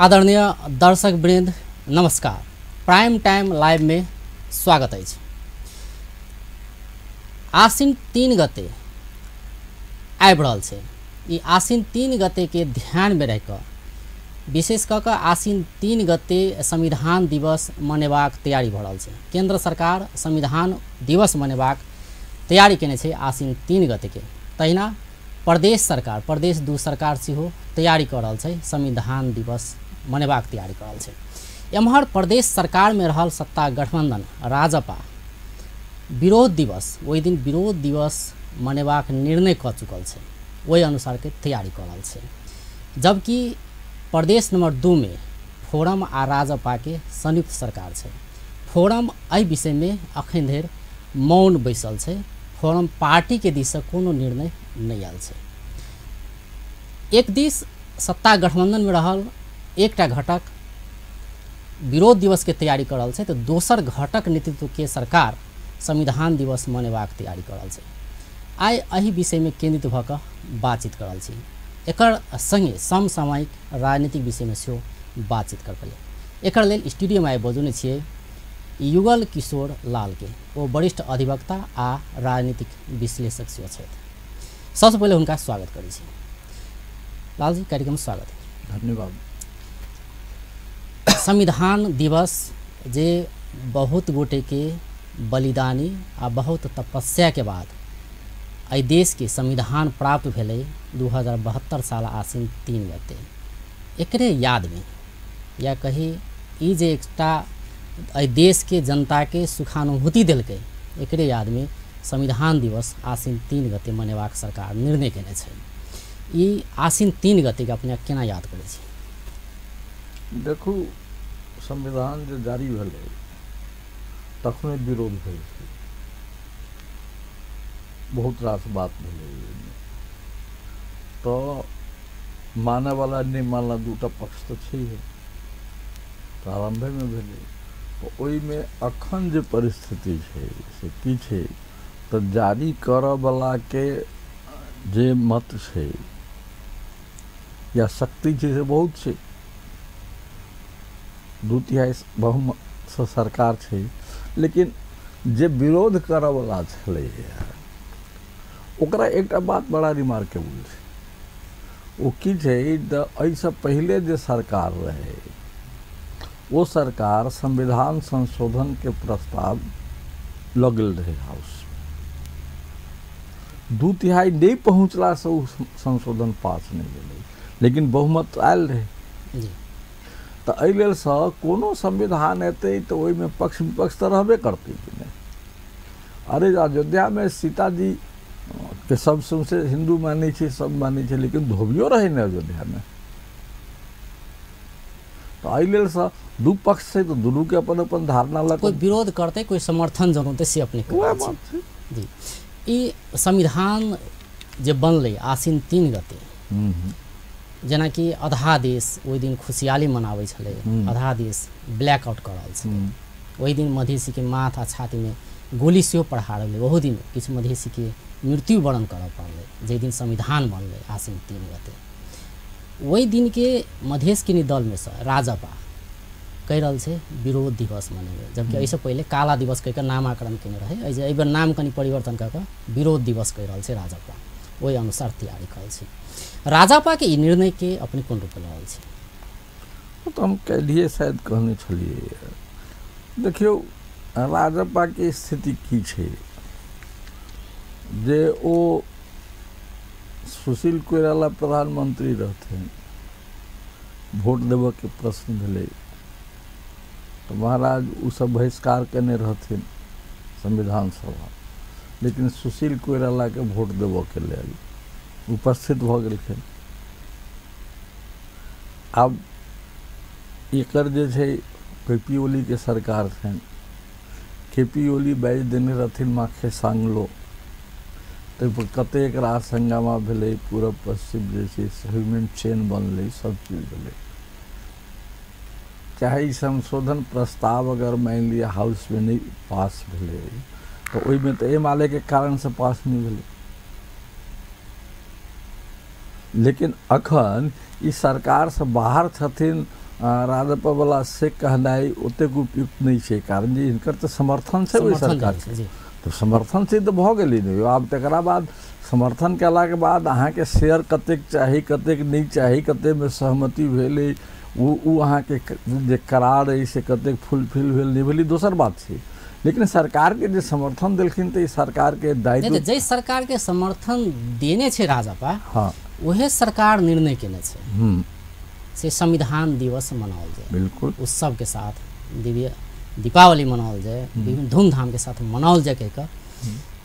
आदरणीय दर्शक वृंद नमस्कार। प्राइम टाइम लाइव में स्वागत है। आश्विन 3 गते आबि रहल छै। ई आश्विन 3 गते के ध्यान में रख विशेष कऽ कऽ आश्विन 3 गते संविधान दिवस मनेबाक तैयारी भऽ रहल छै। केंद्र सरकार संविधान दिवस मनेबाक तैयारी केने छै आश्विन 3 गते के। तहिना प्रदेश सरकार प्रदेश 2 सरकार सेहो तैयारी कऽ रहल छै, संविधान दिवस मनेबाक तैयारी कऽ रहल छै। एम्हर प्रदेश सरकार में रहल सत्ता गठबंधन राजपा विरोध दिवस ओहि दिन विरोध दिवस मनेबाक निर्णय कऽ चुकल छै, ओहि अनुसार के तैयारी कऽ रहल छै। जबकि प्रदेश नंबर 2 में फोरम आ राजपा के संयुक्त सरकार छै। फोरम एहि विषय में अखन धरि मौन बैसल छै। फोरम पार्टी के दिस से कोनो निर्णय नहीं आयल छै। एक दिस सत्ता गठबंधन में रहल एकटा घटक विरोध दिवस के तैयारी कर रहल छै, तो दोसर घटक नेतृत्व के सरकार संविधान दिवस मनेबाक तैयारी कर रहल छै। आइ एहि विषय में केंद्रित भऽ कऽ बातचीत कर रहल छी। एकर संगे समसामयिक राजनीतिक विषय में सेहो बातचीत करबै। एकर लेल स्टूडियो में आइ बजौने छियै युगल किशोर लाल के। ओ वरिष्ठ अधिवक्ता आ राजनीतिक विश्लेषक सेहो छथि। सबसँ पहिले हुनका स्वागत करै छी। लाल जी, कार्यक्रम स्वागत है। धन्यवाद। संविधान दिवस जे बहुत गोटे के बलिदानी आ बहुत तपस्या के बाद एहि देश के संविधान प्राप्त भेलै 2072 साल आश्विन 3 गते, एकरे याद में या कही ई जे एकटा एहि देश के जनता के सुखानुभूति देलकै, एकरे याद में संविधान दिवस आश्विन 3 गते मनेबाक सरकार निर्णय केने छै। ई आश्विन 3 गते के अपने केना याद करै छी? देखू, संविधान जे जारी भेलै तखने विरोध भेल छै, बहुत रास बात भेलै। तऽ मानयवला नहि मानला दूटा पक्ष तऽ छैहे, प्रारम्भेमे भेलै। तऽ ओहिमे अखन जे परिस्थिति छै से की छै, तऽ जारी करऽवलाके जे मत छै या शक्ति छै से बहुत छै। 2/3 बहुमतसँ सरकार छै, लेकिन जे विरोध करऽवला छलैए ओकरा एकटा बात बड़ा रिमार्केबल छै। ओ की छै, तऽ एहिसँ पहिले जे सरकार रहै ओ सरकार संविधान संशोधन के प्रस्ताव लऽ गेल रहै हाउस। 2/3 नहि पहुँचलासँ ओ संशोधन पास नहि भेलै, लेकिन बहुमत आयल रहै। तऽ एहि लेल सँ कोनो संविधान एतै तऽ ओहिमे पक्ष विपक्ष तऽ रहबे करतै कि नहि। अरे अयोध्यामे सीताजी के सब सौंसे हिन्दू मानै छै, सब मानै छै, लेकिन धोबियो रहै ने अयोध्यामे। तऽ एहि लेल सँ दू पक्ष छै, तऽ दुनूके अपन अपन धारणा लग कोई विरोध करतै कोई समर्थन जनौतै से अपने वएह बात छै। जी, ई संविधान जे बनलै आश्विन 3 गते, जेनाकि आधा देश ओहि दिन खुशहाली मनाबै छलै, आधा देश ब्लैकआउट कऽ रहल छलै। ओहि दिन मधेसीके माथ आ छातीमे गोली सेहो प्रहार भेलै। ओहो दिन किछु मधेसीके मृत्यु वरण करऽ पड़लै जाहि दिन संविधान बनलै आश्विन 3 गते। ओहि दिनके मधेश के दलमे सँ राजपा कहि रहल छै विरोध दिवस मनेबै, जबकि एहिसँ पहिले काला दिवस कहि कऽ नामाकरण केने रहै। एहि बेर नाम कनि परिवर्तन कऽ कऽ विरोध दिवस कहि रहल छै राजपा। ओहि अनुसार तैयारी कऽ रहल छै। राजपा के ई निर्णय के अपने कोन रूपमे लऽ रहल छै? तऽ हम काल्हिए शायद कहने छलियै। देखियौ, राजपा के स्थिति की छै जे ओ सुशील कोइराला प्रधानमंत्री रहथिन, वोट देबऽके प्रश्न भेलै तऽ महाराज ओ सब बहिष्कार केने रहथिन संविधान सभा, लेकिन सुशील कोइरालाके वोट देबऽके लेल उपस्थित भऽ गेलखिन। आब एकर जे छै के पी ओलीके सरकार छनि, के पी ओली बाजि देने रहथिन माखे सांगलो, ताहिपर कतेक रास हंगामा भेलै, पूरब पश्चिम जे छै से ह्यूमन चेन बनलै, सब चीज भेलै। चाहे ई संशोधन प्रस्ताव अगर मानि लिअ हाउसमे नहि पास भेलै तऽ ओहिमे तऽ एमाले के कारणसँ पास नहि भेलै, लेकिन अखन ई सरकारसँ बाहर छथिन राजपा वाला से कहनाइ ओतेक उपयुक्त नहि छै, कारण जे हिनकर तऽ समर्थन छै ओहि सरकारके, तऽ समर्थन से तऽ भऽ गेलै ने। आब तकरा बाद समर्थन कयलाके बाद अहाँके शेयर कतेक चाही कतेक नहि चाही, कतेकमे सहमति भेलै, ओ अहाँके जे करार अइ से कतेक फुलफिल भेल नहि भेल, दोसर बात छै। लेकिन सरकारके जे समर्थन देलखिन तऽ ई सरकारके दायित्व, जाहि सरकारके समर्थन देने छै राजपा, हाँ, उहे सरकार निर्णय केने छै से संविधान दिवस मनाओल जाय, बिल्कुल उत्सव के साथ दिव्य दीपावली मनाओल जाय, विभिन्न धूमधाम के साथ मनाओल जाय कहि कऽ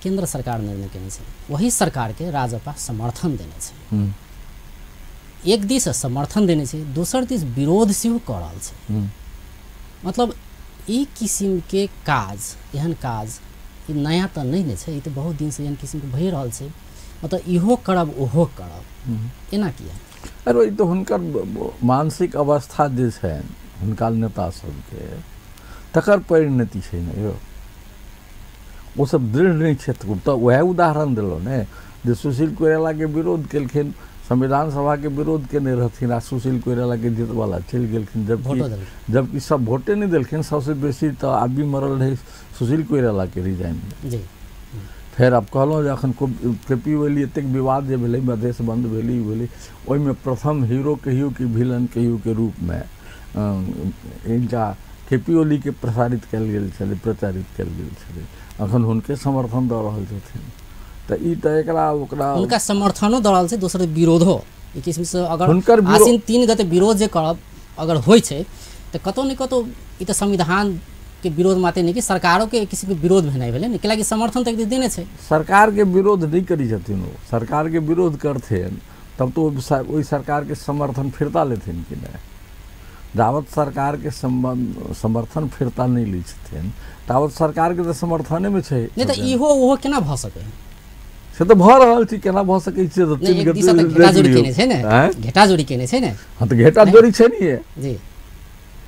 केंद्र सरकार निर्णय केने छै। वही सरकार के राजपा समर्थन देने छै। एक दिस समर्थन देने छै, दोसर दिस विरोध सेहो कऽ रहल छै। मतलब ई किसिमके काज, एहन काज ई नया तऽ नहि ने छै, ई तऽ बहुत दिनसँ एहन किसिमके भए रहल छै। मतलब इहो करब ओहो करब, एना किया? अरे ई तऽ हुनकर मानसिक अवस्था जे छनि हुनका नेता सबके, तकर परिणति छै ने यौ। ओ सब दृढ़ नहि छथि। तऽ वएह उदाहरण देलहुँ ने जे सुशील कोइरालाके विरोध केलखिन, संविधान सभाके विरोध केने रहथिन आ सुशील कोइरालाके जीतवाला चलि गेलखिन, जबकि सब वोटे नहि देलखिन। सबसँ बेसी तऽ आदमी मरल रहै सुशील कोइरालाके रिजाइनमे जी। फेर आब कहलहुँ जे अखन के पी ओली एतेक विवाद जे भेलै, मधेश बन्द भेलै, ई भेलै, ओहिमे प्रथम हीरो कहियौ कि विलन कहियौ के रूपमे हिनका के पी ओलीके प्रसारित कयल गेल छलै, प्रचारित कयल गेल छलै। अखन हुनके समर्थन दऽ रहल छथिन। तऽ ई तऽ एकरा ओकरा हुनका समर्थनो दऽ रहल छै, दोसर विरोधो ई किसिमसँ। अगर हुनकर आसिन 3 गते विरोध जे करब अगर होइ छै तऽ कतहु ने कतहु ई तऽ संविधान के विरोध माते नहि कि सरकारों के किसी के विरोध भेनाइ भेलै ने, कैलाकि समर्थन तऽ देने छै। सरकार के विरोध नहि करै छथिन ओ, सरकार के विरोध करथिन तब तो ओहि सरकार के समर्थन फिरता लेथिन कि नहि। जावत सरकार के समर्थन फिरता नहि लै छथिन तावत सरकार के तऽ समर्थने में छै। नहि तऽ इहो ओहो केना भऽ सकै? से तऽ भऽ रहल छै, केना भऽ सकै छै? एक दिशा तऽ घेटाजोड़ी केने छै ने, घेटाजोड़ी केने छै ने। हाँ तऽ घेटाजोड़ी छै ने जी,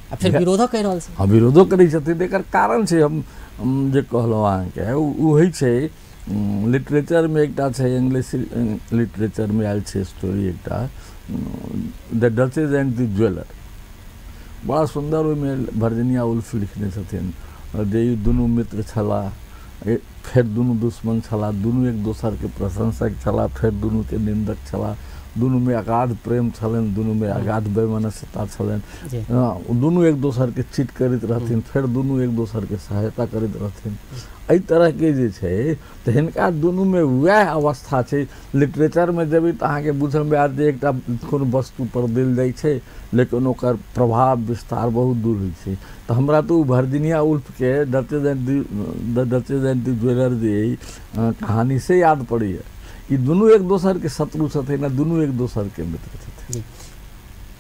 आ फेर विरोधो करि रहल छै। हाँ विरोधो करै छथिन। एकर कारण छै, हम जे कहलहुँ अहाँके ओ होइ छै लिटरेचरमे एकटा छै, इंग्लिश लिटरेचरमे आयल छै स्टोरी एकटा, the duchess and the jeweller. बड़ा सुन्दर ओहिमे वर्जिनिया वुल्फ लिखने छथिन जे ई दुनू मित्र छलाह, फेर दुनू दुश्मन छलाह, दुनू एक दोसरके प्रशंसक छलाह, फेर दुनूके निंदक छलाह, दुनूमे अगाध प्रेम छलनि, दुनूमे अगाध वैमनस्यता छलनि, दुनू एक दोसरके चीट करैत रहथिन, फेर दुनू एक दोसरके सहायता करैत रहथिन। एहि तरहके जे छै तऽ हिनका दुनूमे वएह अवस्था छै। लिटरेचरमे जेबै तऽ अहाँके बुझयमे आयत जे एकटा कोनो वस्तुपर देल जाइ छै लेकिन ओकर प्रभाव विस्तार बहुत दूर होइ छै। तऽ हमरा तऽ ओ Virginia वुल्फके the duchess and the jeweller जे कहानी से याद पड़ैए। ई दुनू एक दोसरके शत्रु छथिन आ दुनू एक दोसरके मित्र छथिन।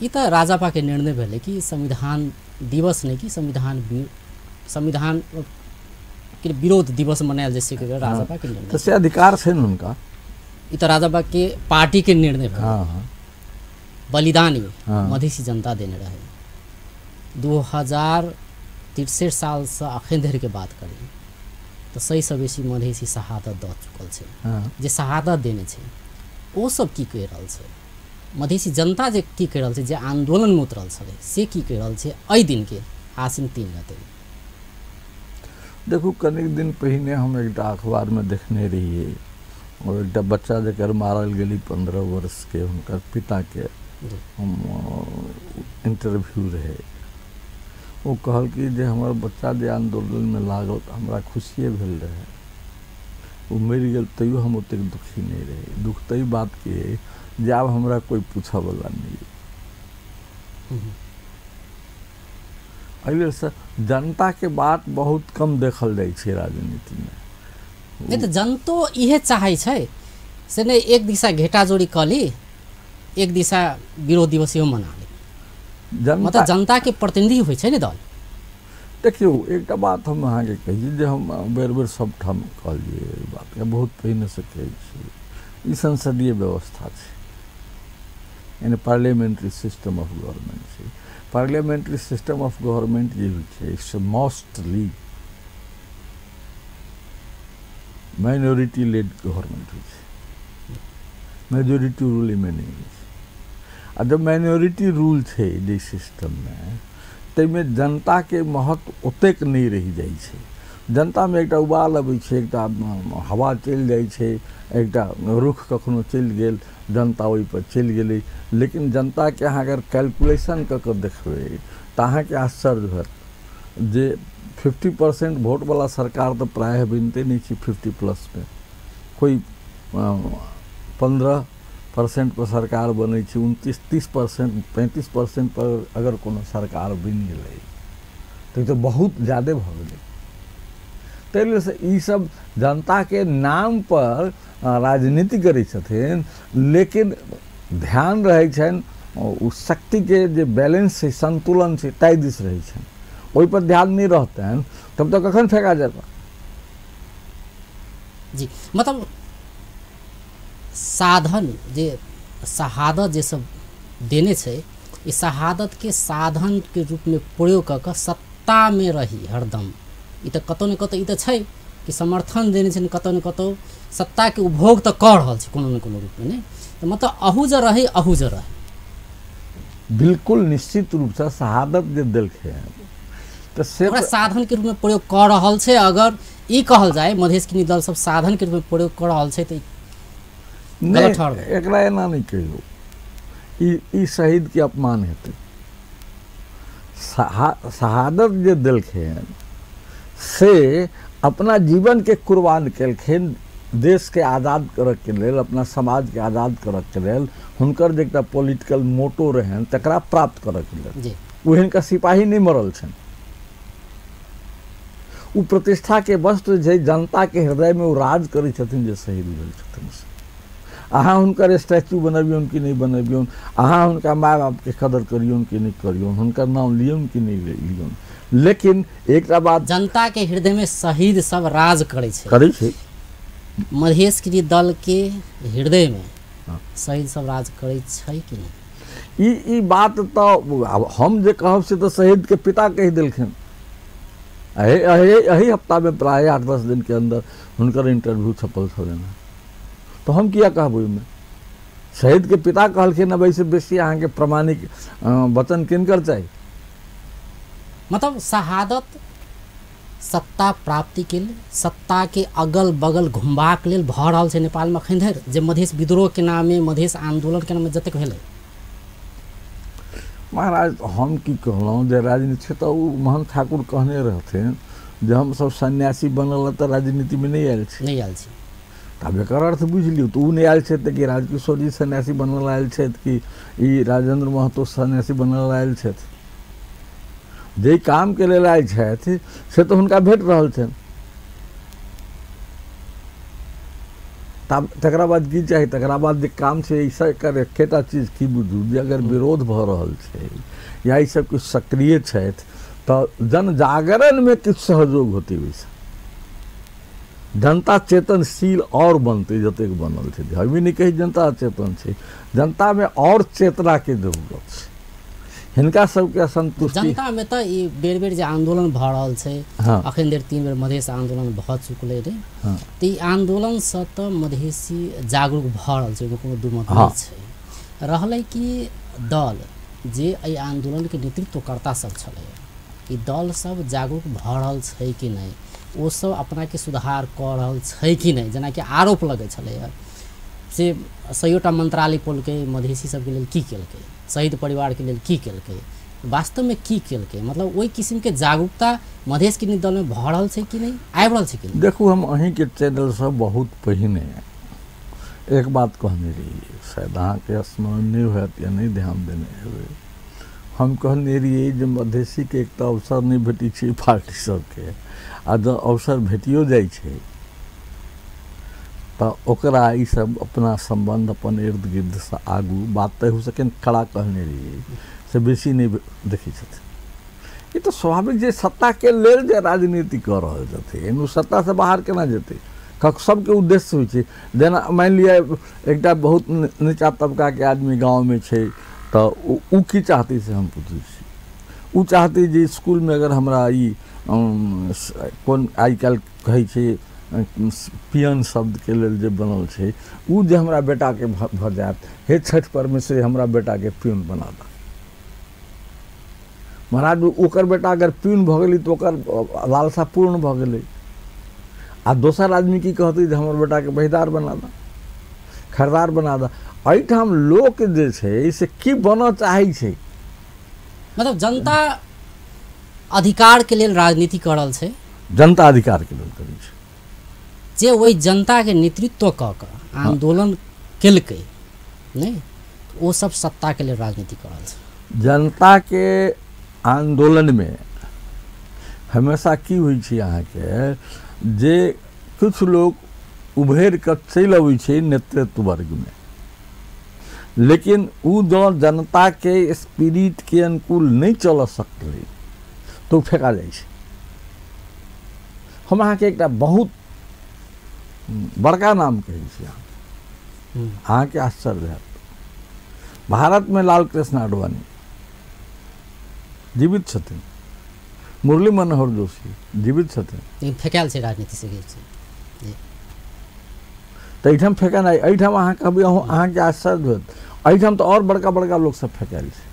ई तऽ राजपा के निर्णय भेलै कि संविधान दिवस नहि कि संविधान के विरोध दिवस मनायल जाइ छै, राजपा के निर्णय। तऽ से अधिकार छै ने हुनका। ई तऽ राजपा के पार्टी के निर्णय भेलै। हाँ। बलिदानी मधेसी जनता देने रहे। 2063 सालसँ अखन धरिके बात करी तऽ 100सँ बेसी मधेसी शहादत दऽ चुकल छै। जे शहादत देने छै ओ सब की कहि रहल छै? मधेसी जनता जे की कहि रहल छै, जे आंदोलनमे उतरल छलै से की कहि रहल छै एहि दिनके आसिन 3 गते? देखू, कनेक दिन पहिने हम एकटा अखबारमे देखने रहियै, और एकटा बच्चा जकर मारल गेलै 15 वर्षके, हुनकर पिताके हम इंटरव्यू रहै। ओ कहलकै जे हमर बच्चा जे आन्दोलनमे लागल तऽ हमरा खुशिए भेल रहै, ओ मरि गेल तैयो हम ओतेक दुखी नहि रही। दुख ताहि बातके जे आब हमरा कोइ पूछऽवला नहि। एहि लेल से जनताके बात बहुत कम देखल जाइ छै राजनीतिमे। नहि तऽ जनतो इहे चाहै छै से नहि, एक दिशा घेटाजोड़ी कऽ ली, एक दिशा विरोध दिवस सेहो मना ली। मतलब जनता के प्रतिनिधि होइ छै ने दल। देखियौ, एकटा बात हम अहाँके कही जे हम बेर बेर सबठाम कहलियै एहि बातके, बहुत पहिनेसँ कहै छी, ई संसदीय व्यवस्था छै, यानी पार्लियामेंट्री सिस्टम ऑफ गवर्नमेंट छै। पार्लियामेंट्री सिस्टम ऑफ गवर्नमेंट जे होइ छै से मोस्टली माइनॉरिटी लेड गवर्नमेंट होइ छै, मेजोरिटी रूल एहिमे नहि होइ छै। आ जब माइनॉरिटी रूल छै जे सिस्टममे, ताहिमे जनताके महत्व ओतेक नहि रहि जाइ छै। जनतामे एकटा उबाल अबै छै, एकटा हवा चलि जाइ छै, एकटा रुख कखनो चलि गेल, जनता ओहिपर चलि गेलै। लेकिन जनताके अहाँ अगर कैलकुलेशन कऽ कऽ देखबै तऽ अहाँके आश्चर्य होयत जे 50% वोटवला सरकार तऽ प्रायः बनिते नहि छै। 50+मे कोइ 15% पर सरकार बनै छै, 29-30% 35% पर अगर कोनो सरकार बनि गेलै तऽ बहुत ज्यादे भऽ गेलै। ताहि लेल से ईसब जनताके नाम पर राजनीति करै छथिन, लेकिन ध्यान रहै छनि ओ शक्तिके जे बैलेंस छै, संतुलन छै, ताहि दिस रहै छनि। ओहिपर ध्यान नहि रहतनि तब तऽ कखन फेका जेता। जी, मतलब साधन जे शहादत जे सब देने छै, ई शहादत के साधन के रूप में प्रयोग कऽ कऽ सत्ता में रही हरदम, ई तऽ कतौ ने कतौ ई तऽ छै कि समर्थन देने छै, कतौ ने कतौ सत्ता के उपभोग तऽ कऽ रहल छै कोनो ने कोनो रूप में, नहि तऽ मतलब अहू जे रही अहू जे रही। बिल्कुल निश्चित रूप से शहादत जे देलखिन तऽ से साधन के रूप में प्रयोग कऽ रहल छै। अगर ई कहल जाय मधेश के दल सब साधन के रूप में प्रयोग कऽ रहल छै तऽ नहि, एकरा एना नहि कहियौ, ई शहीद के अपमान हेतै। शहादत जे देलखिन से अपना जीवन के कुर्बान केलखिन देश के आज़ाद करऽ के लेल, अपना समाज के आज़ाद करऽ के लेल, हुनकर जे एकटा पॉलिटिकल मोटो रहनि तकरा प्राप्त करऽ के लेल। ओ हिनका सिपाही नहि मरल छनि, ओ प्रतिष्ठा के वस्त्र जे जनता के हृदय में ओ राज करै छथिन जे शहीद भेल छथिन। अहाँ हुनकर स्टैचू बनबियौन कि नहि बनबियौन, अहाँ हुनका माय बापके कदर करियौन कि नहि करियौन, हुनकर नाम लियौन कि नहि लियौन, लेकिन एकटा बात, जनता के हृदय में शहीद सब राज करै छै, करै छै। मधेश के दल के हृदय में शहीद सब राज करै छै कि नहि? ई बात तऽ हम जे कहब से तऽ शहीद के पिता कहि देलखिन। एहि हफ्ता में प्राय 8-10 दिन के अंदर हुनकर इंटरव्यू छपल छलनि। तो हम किया कहब ओहिमे? शहीद के पिता कहलखिन, अब एहिसँ बेसी अहाँके प्रमाणिक वचन किनकर चाही? मतलब शहादत सत्ता प्राप्ति के लेल, सत्ता के अगल बगल घुमबाक लेल भऽ रहल छै नेपालमे अखन धरि, जे मधेश विद्रोह के नामे, मधेश आंदोलन के नामे जतेक भेलै। महाराज, हम की कहलहुँ जे राजनीति तऽ ओ महंत ठाकुर कहने रहथिन जे हमसब सन्यासी बनल तऽ राजनीतिमे नहि आयल छी, नहि आयल छी। तब एकर अर्थ बुझि लियौ, तऽ ओ नहि आयल छथि कि राजकिशोर जी सन्यासी बनल आयल छथि कि ई राजेंद्र महतो सन्यासी बनल आयल छथि? जे कामके लेल आयल छथि से तऽ हुनका भेट रहल छनि। तब तकरा बाद की चाही? तकरा बाद जे काम छै, एकर एकेटा चीज की बुझू जे अगर विरोध भऽ रहल छै या ई सब किछु सक्रिय छथि तऽ जनजागरणमे किछु सहयोग होतै, ओहिसँ जनता चेतनशील और बनतै जतेक बनल छै। हम ई नहि कहै जनता चेतन छै, जनतामे और चेतनाके जरूरत छै। हिनका सबके असंतुष्टि जनतामे तऽ ई बेर बेर जे आंदोलन भऽ रहल छै, अखन धरि 3 बेर मधेश आंदोलन भऽ चुकलै रे, तऽ ई आंदोलनसँ तऽ मधेशी जागरूक भऽ रहल छै, कोनो दू मत नहि छै। रहलै कि दल जे एहि आंदोलनके नेतृत्वकर्ता सब छलै, ई दल सब जागरूक भऽ रहल छै कि नहि, ओ सब अपनाके सुधार कऽ रहल छै कि नहि? जेनाकि आरोप लगै छलैए से 100टा मंत्रालय पोलकै, मधेशी सबके लेल की केलकै, शहीद परिवारके लेल की केलकै, वास्तवमे की केलकै? मतलब ओहि किसिमके जागरूकता मधेश के दलमे भऽ रहल छै कि नहि, आबि रहल छै कि नहि? देखू, हम अहीँके चैनलसँ बहुत पहिने एक बात कहने रहियै, शायद अहाँके स्मरण नहि होयत या नहि ध्यान देने हेबै। हम कहने रहियै जे मधेशीके एक तऽ अवसर नहि भेटै छै पार्टी सबके, आ जँ अवसर भेटियो जाइ छै तऽ ओकरा ई सब अपना सम्बन्ध अपन इर्द गिर्दसँ आगू बात तऽ एहूसँ कड़ा कहने रहियै से बेसी नहि देखै छथिन। ई तऽ स्वाभाविक जे सत्ताके लेल जे राजनीति कऽ रहल छथिन ओ सत्तासँ बाहर केना जेतै? सबके उद्देश्य होइ छै। जेना मानि लिअ एकटा बहुत नीचा तबकाके आदमी गाँवमे छै तऽ ओ की चाहतै से हम पूछै छी। ओ चाहतै जे इसकुलमे अगर हमरा ई कोन आइ काल्हि कहै छै पियन शब्दके लेल जे बनल छै ओ जे हमरा बेटाके भऽ जायत, हे छठि परमेश्वरी हमरा बेटाके पियन बना दऽ। महाराज ओकर बेटा अगर पियन भऽ गेलै तऽ ओकर लालसा पूर्ण भऽ गेलै। आ दोसर आदमी की कहतै जे हमर बेटाके बहिदार बना दऽ, खरदार बना दऽ। एहिठाम लोक जे छै से की बनऽ चाहै छै, मतलब जनता अधिकार के लेल राजनीति कर रहल छै, जनता अधिकार के लेल करै छै। जे ओहि जनता के नेतृत्व कऽ कऽ आंदोलन केलकै नहि, ओ सब सत्ता के लेल राजनीति कर रहल छै। जनता के आंदोलन में हमेशा की होइ छै अहाँके जे किछु लोग उभरि कऽ चलि अबै छै नेतृत्व वर्गमे, लेकिन ओ जँ जनताके स्पिरिटके अनुकूल नहि चलऽ सकलै तऽ ओ फेका जाइ छै। हम अहाँके एकटा बहुत बड़का नाम कहै छी, अहाँके आश्चर्य हैत। भारतमे लालकृष्ण आडवाणी जीवित छथिन, मुरली मनोहर जोशी जीवित छथिन, लेकिन फेकायल छै राजनीति से। तऽ एहिठाम फेकेनाइ, एहिठाम अहाँ कहबै अहाँके आश्चर्य होयत, एहिठाम तऽ आओर बड़का बड़का लोक सब फेकायल छै।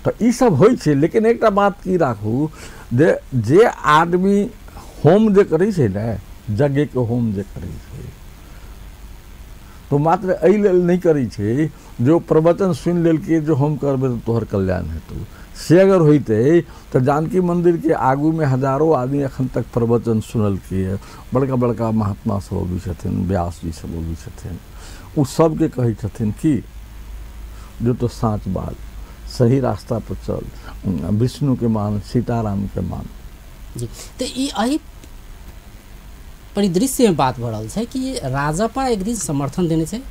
तऽ ई सब होइ छै। लेकिन एकटा बात की राखू जे जे आदमी होम जे करै छै ने, यज्ञके होम जे करै छै, तो मात्र एहि लेल नहि करै छै जो प्रवचन सुनि लेलकै जो हम करबै तऽ तोहर कल्याण हेतौ। से अगर होइतै तऽ जानकी मन्दिरके आगूमे हजारो आदमी एखन तक प्रवचन सुनलकै, बड़का बड़का महात्मा सब अबै छथिन, व्यास जी सब अबै छथिन, ओ सबके कहै छथिन कि जो तो साँच बात, सही रास्ता पर चल, विष्णुके मान, सीतारामके मान। जी, तऽ ई एहि परिदृश्यमे बात भऽ रहल छै कि राजपा एक दिन समर्थन देने छै,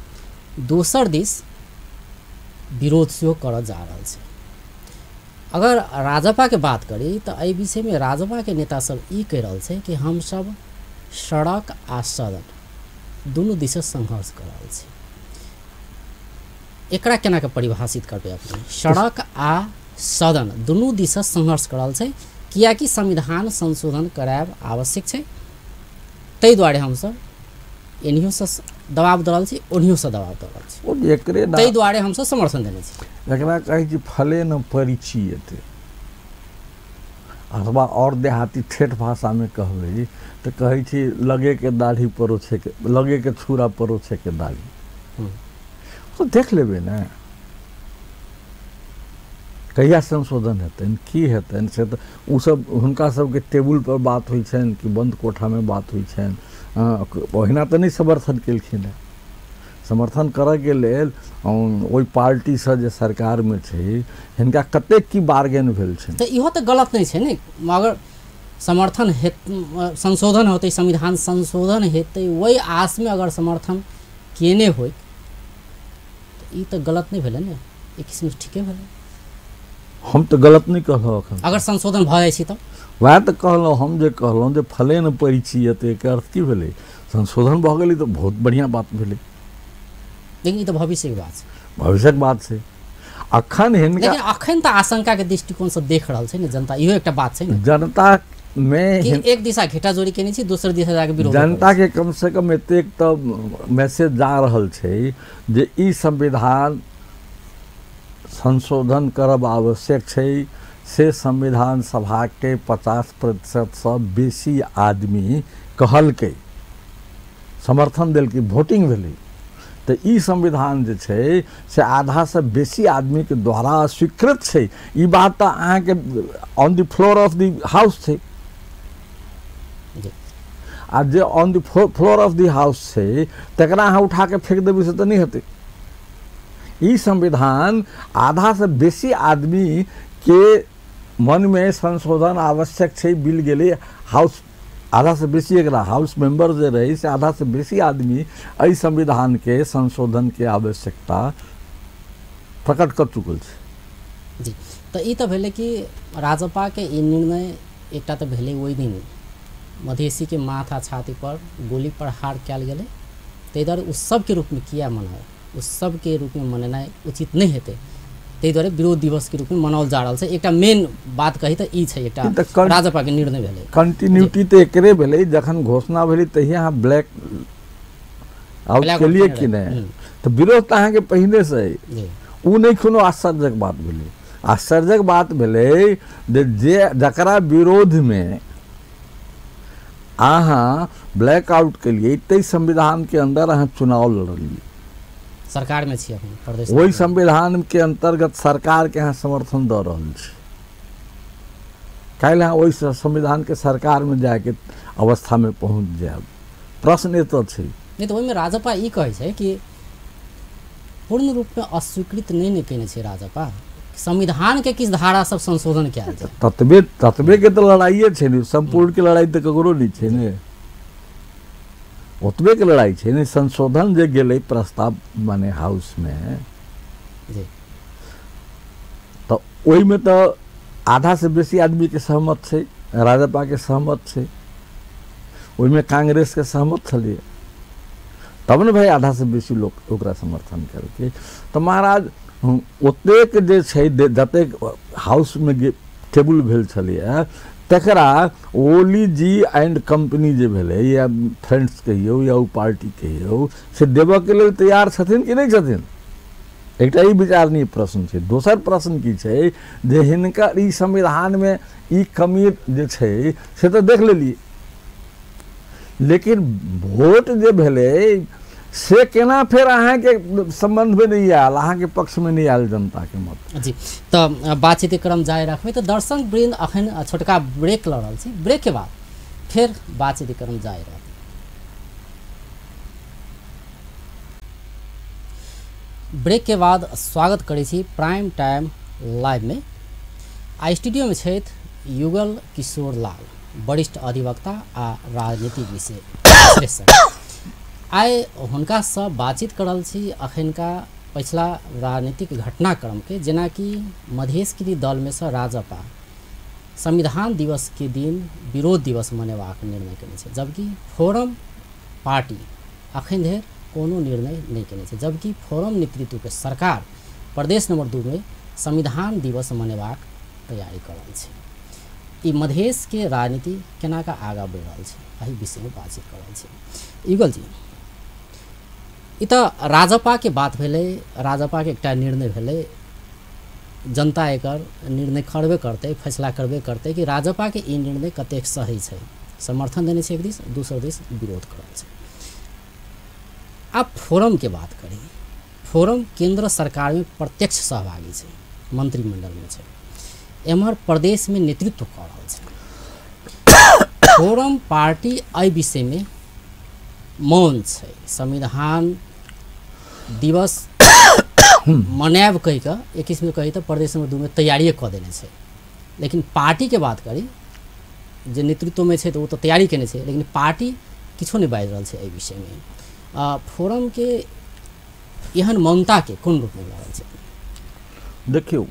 दोसर दिस विरोध सेहो करऽ जा रहल छै। अगर राजपा के बात करी तऽ एहि विषयमे राजपा के नेता सब ई कहि रहल छै कि हमसब सड़क आ सदन दुनू दिस संघर्ष कर रहल छी। एकरा केना के परिभाषित करबै अपने? सड़क आ सदन दुनू दिस संघर्ष कर रहल छै कियाकि संविधान संशोधन करायब आवश्यक छै, ताहि दुआरे हमसब एनियोसँ दबाव दऽ रहल छी, ओनियोसँ दबाव दऽ रहल छी, एकरे ताहि दुआरे हमसब समर्थन देने छी। एकरा कहै छी फले न परिचियते, अथवा और देहाती ठेठ भाषामे कहबै तऽ कहै छी लगे के दाढ़ी परोछे के, लगे के छुरा परोछे के दाढ़ी। तो देख लेबै ने कहिया संशोधन हेतनि, की हेतनि, से तऽ ओसब हुनका सबके टेबुल पर बात होइ छनि कि बन्द कोठामे बात होइ छनि। ओहिना तऽ नहि समर्थन केलखिन हेँ, समर्थन करऽके लेल ओहि पार्टीसँ जे सरकारमे छै हिनका कतेक की बार्गेन भेल छै। तऽ इहो तऽ गलत नहि छै ने, मगर समर्थन संशोधन होतै, संविधान संशोधन हेतै, ओहि आशमे अगर समर्थन केने होइ तऽ ई तऽ गलत नहि भेलै ने, एक किस्मसँ ठीके भेलै। हम तऽ गलत नहि कहलहुँ एखन, अगर संशोधन भऽ जाइ छै तऽ वएह तऽ कहलहुँ हम, जे कहलहुँ जे फले न परिचियते के अर्थ की भेलै, संशोधन भऽ गेलै तऽ बहुत बढ़िआँ बात भेलै। लेकिन ई तऽ भविष्यके बात छै, भविष्यक बात छै। अखन हिनका, लेकिन अखन तऽ आशंकाके दृष्टिकोणसँ देख रहल छै ने जनता, इहो एकटा बात छै ने। जनतामे एक दिशा घेटाजोरी केने छी, दोसर दिशा जाके विरोध। जनताके कमसँ कम एतेक तऽ मैसेज जा रहल छै जे ई संविधान संशोधन करब आवश्यक छै, से संविधान सभाके 50% बेसी आदमी कहलकै, समर्थन देलकै, वोटिंग भेलै। तऽ ई संविधान जे छै से आधासँ बेसी आदमीके द्वारा स्वीकृत छै। ई बात तऽ अहाँके on the floor of the house छै, आ जे on the floor of the house छै तकरा अहाँ उठाके फेक देबै से तऽ नहि हेतै। ई संविधान आधासँ बेसी आदमी के मनमे संशोधन आवश्यक छै, बिल गेलै हाउस, आधासँ बेसी एकरा हाउस मेंबर जे रहै से आधासँ बेसी आदमी एहि संविधानके संशोधनके आवश्यकता प्रकट कर चुकल छै। जी, तऽ ई तऽ भेलै कि राजपाके ई निर्णय एकटा तऽ भेलै ओहि दिन मधेसीके माथा छाती पर गोली प्रहार कयल गेलै, ताहि दुआरे उत्सवके रूपमे किया मनाउ, उत्सवके रूपमे मनेनाइ उचित नहि हेतै। ताहि दुआरे विरोध दिवसके रूपमे मनाओल जा रहल छै। एकटा मेन बात कही तऽ ई छै, एकटा राजपाके निर्णय भेलै। कंटिन्यूटी तऽ एकरे भेलै, जखन घोषणा भेलै तहिया अहाँ ब्लैक आउट केलियै कि नहि, तऽ विरोध तऽ अहाँके पहिनेसँ अइ। ओ नहि कोनो आश्चर्यक बात भेलै। आश्चर्यक बात भेलै जे जकरा विरोधमे अहाँ ब्लैक आउट केलियै ताहि संविधानके अन्दर अहाँ चुनाव लड़लियै, सरकारमे छी प्रदेश, ओहि संविधानके अन्तर्गत सरकारके अहाँ समर्थन दऽ रहल छी। काल्हि अहाँ ओहि संविधानके सरकारमे जायके अवस्थामे पहुँच जायब, प्रश्न एतऽ छै। नहि तऽ ओहिमे राजपा ई कहै छै कि पूर्ण रूपमे अस्वीकृत नहि ने केने छै राजपा, संविधान के किछु धारा सब संशोधन कयल जाय। ततबे ततबे के तऽ लड़ाइए छै ने, सम्पूर्ण के लड़ाइ तऽ ककरो नहि छै ने, ओतबे के लड़ाइ छै ने। संशोधन जे गेलै प्रस्ताव माने हाउसमे, तऽ ओहिमे तऽ आधा से बेसी आदमीके सहमत छै, राजपाके सहमत छै, ओहिमे कांग्रेसके सहमत छलियै, तब ने भाई आधा से बेसी लोक ओकरा समर्थन केलकै। तऽ महाराज ओतेक जे छै जतेक हाउसमे टेबुल भेल छलैए तकरा ओली जी एंड कम्पनी जे भेलै या फ्रेंड्स कहियौ या ओ पार्टी कहियौ, से देबऽके लेल तैयार छथिन कि नहि छथिन, एकटा ई विचारणीय प्रश्न छै। दोसर प्रश्न की छै जे हिनकर ई संविधानमे ई कमी जे छै से तऽ देख लेलियै, लेकिन वोट जे भेलै से केना फेर अहाँके सम्बन्धमे नहि आयल, अहाँके पक्षमे नहि आयल जनताके मत। जी, तऽ बातचीत क्रम जारी रखबै। तऽ दर्शक वृन्द अखन छोटका ब्रेक लऽ रहल छी, ब्रेक के बाद फेर बातचीत क्रम जारी रहत। ब्रेक के बाद स्वागत करै छी प्राइम टाइम लाइव में। आ स्टूडियो में छथि युगल किशोर लाल, वरिष्ठ अधिवक्ता आ राजनीतिक विश्लेषक। आइ हुनकासँ बातचीत करल छी अखनका पछिला राजनीतिक घटनाक्रमके, जेनाकि मधेशकृत दलमे सँ राजपा संविधान दिवसके दिन विरोध दिवस मनेबाक निर्णय केने छै, जबकि फोरम पार्टी अखन धरि कोनो निर्णय नहि केने छै, जबकि फोरम नेतृत्वके सरकार प्रदेश नंबर 2 में संविधान दिवस मनेबाक तैयारी कर रहल छै। ई मधेशके राजनीति केना कऽ आगाँ बढ़ि रहल छै, एहि विषयमे बातचीत कर रहल छी। युगल जी, ई तऽ राजपाके बात भेलै, राजपाके एकटा निर्णय भेलै, जनता एकर निर्णय करबे करतै, फैसला करबे करतै कि राजपाके ई निर्णय कतेक सही छै। समर्थन देने छै एक दिस, दोसर दिस विरोध कर रहल छै। आब फोरमके बात करी, फोरम केंद्र सरकारमे प्रत्यक्ष सहभागी छै, मंत्रिमंडलमे छै, एम्हर प्रदेशमे नेतृत्व कऽ रहल छै। फोरम पार्टी एहि विषयमे मौन छै, संविधान दिवस मनायब कहि कऽ एक किस्मके कही तऽ प्रदेश नंबर 2 में तैयारिए कऽ देने छै। लेकिन पार्टीके बात करी जे नेतृत्वमे छै तऽ ओ तऽ तैयारी केने छै, लेकिन पार्टी किछो नहि बाजि रहल छै एहि विषयमे। फोरमके एहन मौनताके कोन रूपमे लऽ रहल छै? देखियौ,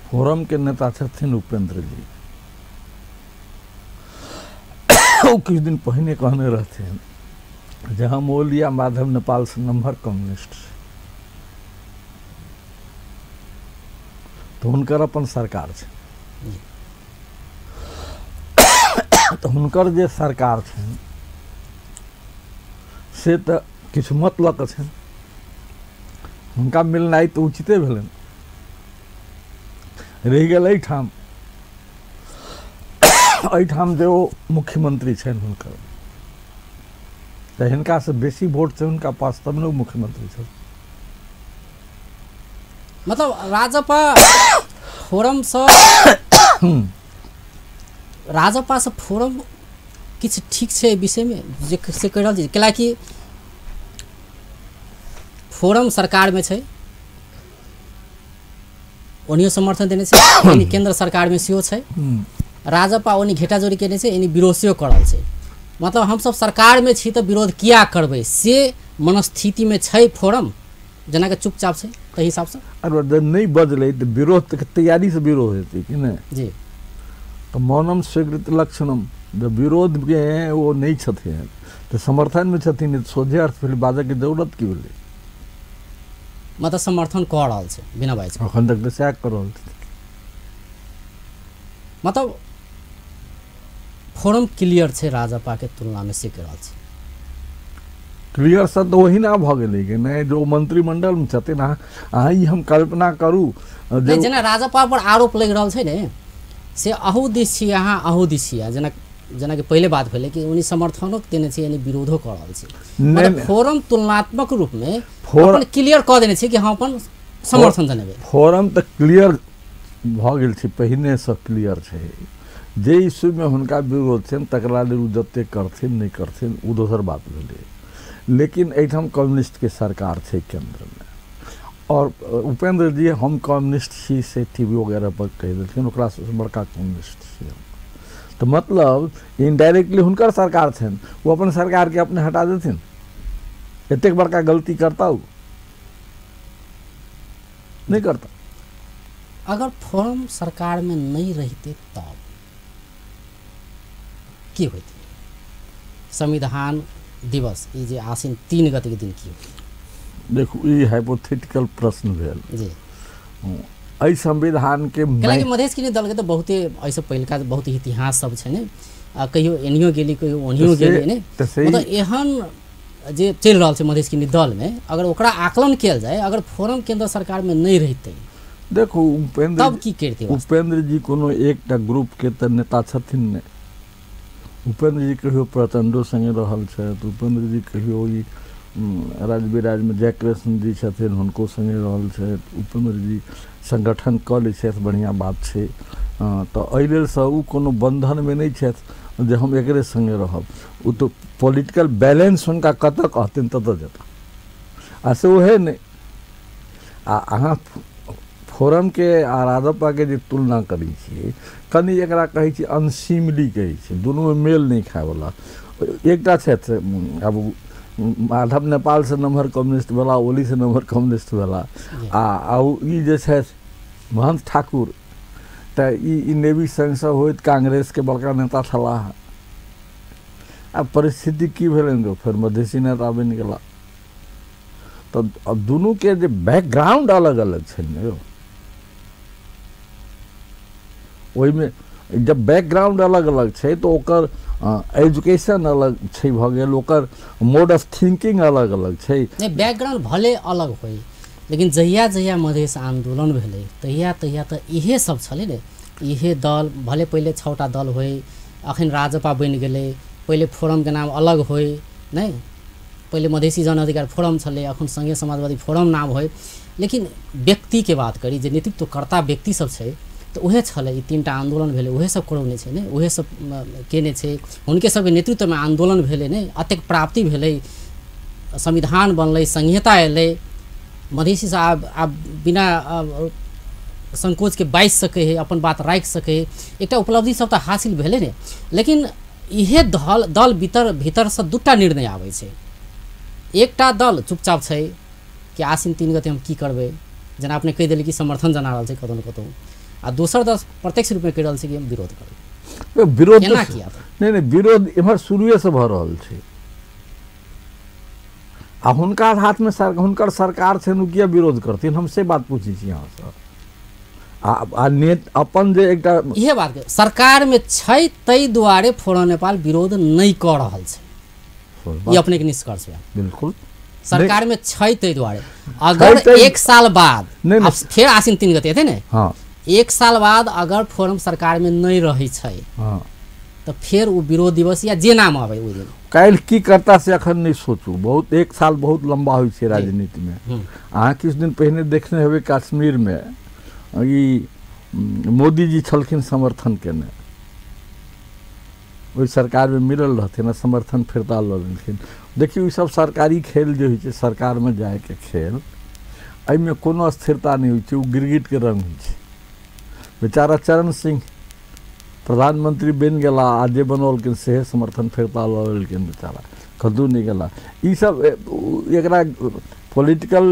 फोरमके नेता छथिन उपेंद्र जी, ओ किछु दिन पहिने कहने रहथिन जे हम ओली आ माधव नेपाल से नम्हर कम्युनिस्ट छी, तऽ हुनकर अपन सरकार छै, तऽ हुनकर जे सरकार छनि से तऽ किछु मत लऽ कऽ छनि, हुनका मिलनाइ तऽ उचिते भेलनि। रहि गेल एहिठाम, एहिठाम जे ओ मुख्यमंत्री छनि हुनकर, तऽ हिनकासँ बेसी वोट छै हुनका पास, तब ने ओ मुख्यमंत्री छथि। मतलब राजपा फोरमसँ राजपासँ फोरम किछु ठीक छै एहि विषयमे जे से कहि रहल छी, कैलाकि फोरम सरकारमे छै, ओनियो समर्थन देने छै, एनी केंद्र सरकारमे सेहो छै, राजपा ओनी घेटाजोरी केने छै, एनी विरोध सेहो कऽ रहल छै। मतलब हमसब सरकारमे छी तऽ विरोध किया करबै, से मनस्थितिमे छै फोरम, जेनाकि चुपचाप छै ताहि हिसाबसँ। अरे नहि बजलै तऽ विरोध तैयारीसँ विरोध हेतै कि नहि? जी, तऽ मौनम स्वीकृत लक्षणम, जब विरोधमे ओ नहि छथिन तऽ समर्थनमे छथिन, सोझे अर्थ भेलै, बाजऽके जरूरत की भेलै? मतलब समर्थन कऽ रहल छै बिना बाजि अखन तक तऽ सएह कऽ रहल छै। मतलब फोरम क्लियर छै राजपा के तुलना में से कह रहल छै। क्लियर से तऽ ओहिना भऽ गेलै कि नहि जो मंत्रिमंडल में छथिन। अहाँ ई हम कल्पना करू जेना राजपा पर आरोप लागि रहल छै ने से अहू दिस छी अहाँ अहू दिस छी, जेना जेना कि पहिले बात भेलै कि उनी समर्थनो देने छै यानी विरोधो कऽ रहल छै। मतलब फोरम तुलनात्मक रूप में अपन क्लियर कऽ देने छै कि हम अपन समर्थन देने। फोरम तऽ क्लियर भऽ गेल छै, पहिनेसँ क्लियर छै। जे इश्यूमे हुनका विरोध छनि तकरा लेल ओ जतेक करथिन नहि करथिन ओ दोसर बात भेलै, लेकिन एहिठाम कम्युनिस्टके सरकार छै केन्द्रमे और उपेंद्र जी हम कम्युनिस्ट छी से टी वी वगैरह पर कहि देलखिन, ओकरा बड़का कम्युनिस्ट छी हम। तऽ मतलब इनडायरेक्टली हुनकर सरकार छनि, ओ अपन सरकारके अपने हटा देथिन? एतेक बड़का गलती करता ओ? नहीं करता। अगर फोरम सरकार में नहीं रहते तब की होते? संविधान दिवस ई जे आसिन 3 गते के दिन की होते? देखू ई हाइपोथेटिकल प्रश्न भेल जी। एहि संविधान के मधेश के दल के तो बहुते ऐसे पहिलका बहुत इतिहास सब छै ने, कहियो एनियो गेली कहियो ओनियो गेली ने, मतलब एहन जे चलि रहल छै मधेश के दल में अगर ओकरा आकलन कयल जाय, अगर फोरम केंद्र सरकार में नहीं रहते देखू उपेंद्र तब की करते? उपेंद्र जी कोनो एकटा ग्रुप के तऽ नेता छथिन ने। उपेंद्र जी कहियो प्रचंडो संगे रहल छथि, उपेंद्र जी कहियो ई राजविराजमे जयकृष्ण जी छथिन हुनको संगे रहल छथि। उपेंद्र जी संगठन कऽ लै छथि, बढ़िआँ बात छै। तऽ एहि लेल से ओ कोनो बंधनमे नहि छथि जे हम एकरे संगे रहब। ओ तऽ पॉलिटिकल बैलेंस हुनका कतऽ कहथिन ततऽ जेता, आ से ओहे नहि। आ अहाँ फोरमके आ राजपा के जे तुलना करै छियै, कनि एकरा कहै छी अनसीमली कहै छै, दुनूमे मेल नहि खायवला। एकटा छथि आब माधव नेपाल से नम्हर कम्युनिस्ट भेला, ओली से नम्हर कम्युनिस्ट भेला, आ ई जे छथि महंत ठाकुर तऽ ई नेवी संघसँ होइत कांग्रेसके बड़का नेता छलाह। आब परिस्थिति की भेलनि, फेर मधेसी नेता बनि गेला। तऽ अब दुनूके जे बैकग्राउंड अलग अलग छै ने यौ, ओहिमे जब बैकग्राउंड अलग अलग छै तऽ ओकर एजुकेशन अलग छै भऽ गेल, ओकर मोड ऑफ थिंकिंग अलग अलग छै। नहि, बैकग्राउंड भले अलग होय, लेकिन जहिया जहिया मधेश आंदोलन भेलै तहिया तहिया तऽ इहे सब छलै ने, इहे दल भले पहिले 6टा दल होय, अखन राजपा बनि गेलै, पहिले फोरमके नाम अलग होय, नहि पहिले मधेसी जन अधिकार फोरम छलै, अखन संघीय समाजवादी फोरम नाम होय, लेकिन व्यक्तिके बात करी जे नेतृत्वकर्ता व्यक्ति सब छै तऽ उहे छलै। ई 3टा आन्दोलन भेलै उहे सब करौने छै ने, उहे सब केने छै, हुनके सबके नेतृत्वमे आन्दोलन भेलै ने, अतेक प्राप्ति भेलै, संविधान बनलै, संहिता एलै, मधेसी से आब बिना संकोच के बाजि सकै है, अपन बात राखि सकै है, एकटा उपलब्धि सब तऽ हासिल भेलै ने। लेकिन इहे दल भीतरसँ 2टा निर्णय आबै छै। एकटा दल चुपचाप छै कि आसिन 3 गते हम की करबै, जेना अपने कहि देलियै कि समर्थन जना रहल छै कतौ ने कतौ, आ दोसर दल प्रत्यक्ष रूपमे कहि रहल छै कि हम विरोध करबै। विरोध केना किया? नहि नहि, विरोध एम्हर शुरुएसँ भऽ रहल छै। आ हुनका हाथमे हुनकर सरकार छनि, ओ किया विरोध करथिन? हम से बात पूछै छी अहाँसँ। आ नेत अपन जे एकटा इहे बात के सरकारमे छै ताहि दुआरे फोरम नेपाल विरोध नहि कऽ रहल छै, ई अपनेके निष्कर्ष भेल। बिल्कुल, सरकारमे छै ताहि दुआरे। अगर 1 साल बाद फेर आसिन 3 गते हेतै ने, हाँ, 1 साल बाद अगर फोरम सरकारमे नहि रहै छै तऽ फेर ओ विरोध दिवस या जे नाम आबै ओहि दिन काल्हि की करता से अखन नहि सोचू। बहुत 1 साल बहुत लम्बा होइ छै राजनीतिमे। अहाँ किछु दिन पहिने देखने हेबै कश्मीरमे ई मोदीजी छलखिन समर्थन केने, ओहि सरकारमे मिलल रहथिन आ समर्थन फिरता लऽ लेलखिन। देखियौ ई सब सरकारी खेल जे होइ छै, सरकारमे जायके खेल, एहिमे कोनो स्थिरता नहि होइ छै, ओ गिरगिटके रंग होइ छै। बेचारा चरण सिंह प्रधानमंत्री बनि गेला आ जे बनौलखिन सेहे समर्थन फिरता लऽ लेलखिन, बेचारा कतहु नहि गेला। ई सब एकरा पॉलिटिकल